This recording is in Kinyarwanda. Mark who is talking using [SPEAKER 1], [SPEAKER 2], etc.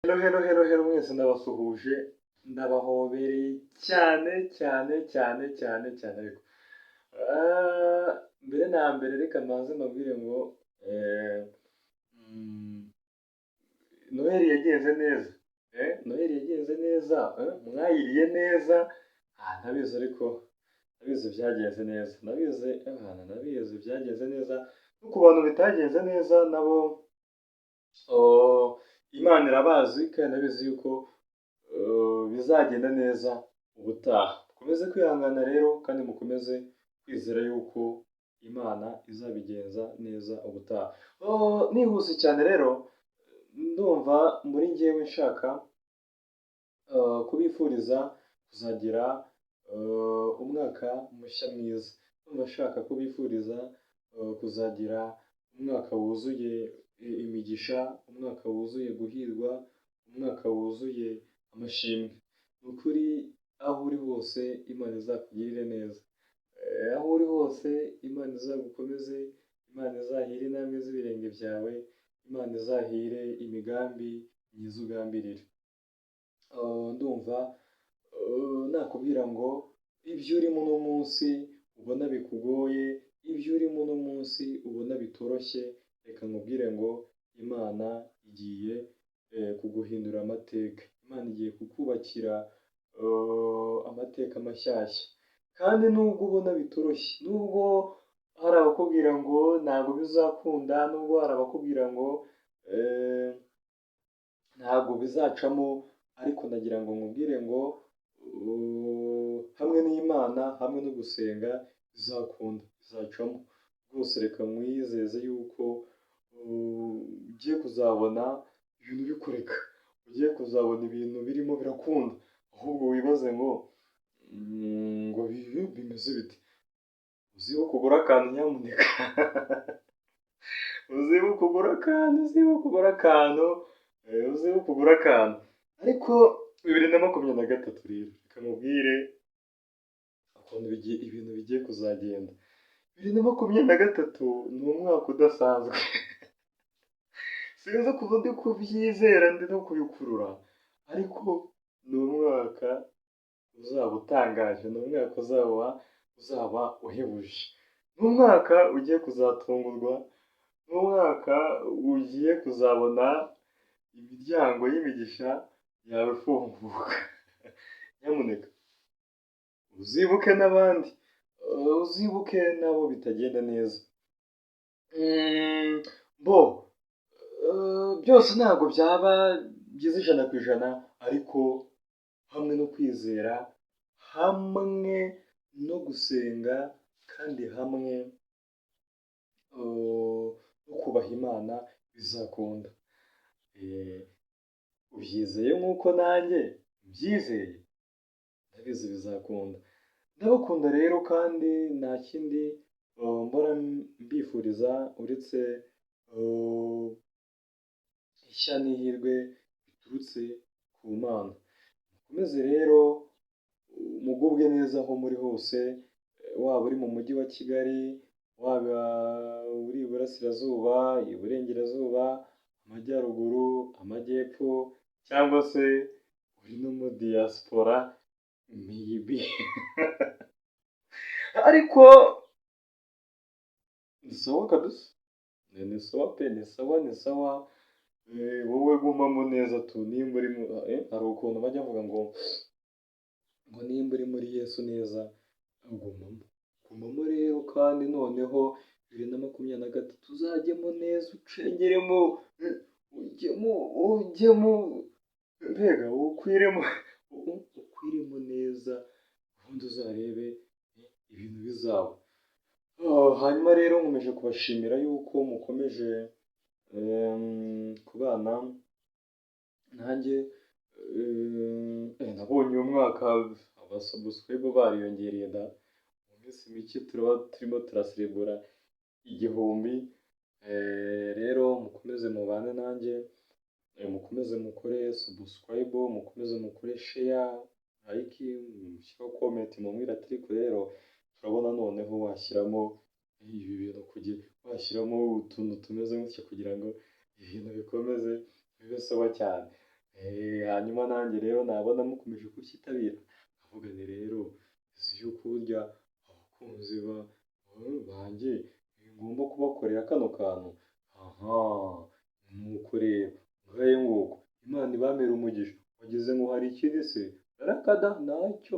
[SPEAKER 1] Hello, hello, hello, hello mwese, ndabasuhuje, ndabahobereye cyane cyane cyane cyane cyane. Ariko mbere na mbere reka mbanze mbabwire ngo Noheli yagenze neza, Noheli yagenze neza, mwayiriye neza. Ndabizi, ariko ndabizi byagenze neza, ndabizi, ndabizi byagenze neza. No ku bantu bitagenze neza nabo, oh, Imana irabazi kandi ndabizi yuko bizagenda neza ubutaha. Mukomeze kwihangana rero kandi mukomeze kwizera yuko Imana izabigenza neza ubutaha. Oh, nihuse cyane rero, ndumva muri njyewe nshaka kubifuriza kuzagira umwaka mushya mwiza. Ndumva nshaka kubifuriza kuzagira umwaka wuzuye imigisha, umwaka wuzuye guhirwa, umwaka wuzuye amashimwe. Ni ukuri aho uri hose Imana izakugirire neza. Aho uri hose Imana izagukomeze, Imana izahire intambwe z'ibirenge byawe, Imana izahire imigambi myiza ugambirira. Ndumva nakubwira ngo ibyo urimo uno munsi ubona bikugoye, ibyo urimo uno munsi ubona bitoroshye, reka nkubwire ngo Imana igiye kuguhindura amateka. Imana igiye kukubakira amateka mashyashya. Kandi nubwo ubona bitoroshye, nubwo hari abakubwira ngo ntabwo bizakunda, nubwo hari abakubwira ngo ntabwo bizacamo, ariko ndagira ngo nkubwire ngo hamwe n'Imana, hamwe no gusenga, bizakunda, bizacamo. Rwose reka nkwizeze yuko ugiye kuzabona ibintu bikoreka, ugiye kuzabona ibintu birimo birakunda, ahubwo wibaze ngo bimeze bite? Uzibuke ugure akantu nyamuneka, uzibuke ugure akantu, uzibuke ugure akantu, uzibuke ugure akantu. Ariko 2023 rero, reka nkubwire ukuntu ibintu bigiye kuzagenda. 2023 ni umwaka udasanzwe. Sinzi ukuntu ndi kubyizera, ndi no kubikurura, ariko ni umwaka uzaba utangaje, ni umwaka uzaba uhebuje. Ni umwaka ugiye kuzatungurwa, ni umwaka ugiye kuzabona imiryango y'imigisha yawe ifunguka. Nyamuneka uzibuke n'abandi, uzibuke n'abo bitagenda neza. Bo byose ntabwo byaba byiza 100%, ariko hamwe no kwizera, hamwe no gusenga, kandi hamwe no kubaha Imana, bizakunda. Ubyizeye nk'uko nanjye mbyizeye? Ndabizi bizakunda. Ndabakunda rero kandi nta kindi mbora mbifuriza uretse ishya n'ihirwe biturutse ku Mana. Mukomeze rero mugubwe neza aho muri hose, waba uri mu mujyi wa Kigali, waba uri iburasirazuba, iburengerazuba, amajyaruguru, amajyepfo, cyangwa se uri no muri diaspora maybe. Ariko ni sawa kabisa, ni sawa pe, ni sawa, ni sawa. Wowe gumamo neza tu, nimba uri hari ukuntu bajya bavuga ngo nimba uri muri Yesu neza, gumamo. Gumamo rero, kandi noneho 2023 uzajyemo neza, ucengeremo, ujyemo, ujyemo, mbega ukwiremo, ukwiremo neza, ubundi uzarebe ibintu bizaba. Hanyuma rero nkomeje kubashimira yuko mukomeje kubana nanjye. Nabonye uyu mwaka abasubscribe bariyongereye da! Mu minsi mike turaba turimo turaserebura 1000. Rero mukomeze mubane nanjye, mukomeze mukore subscribe, mukomeze mukore share, like, mushyireho comment, mumbwire ati: "Ariko rero turabona noneho washyiramo ibi bintu, kugira washyiramo utuntu tumeze gutya kugira ngo ibintu bikomeze bibe sawa cyane." Hanyuma nanjye rero nabona mukomeje kucyitabira, nkavuga nti rero uzi yuko burya abakunzi banjye ngomba kubakorera kano kantu. Aha nuko rero ngahe nguko, Imana ibamere umugisha. Wagize ngo hari ikindi se? Rakada ntacyo.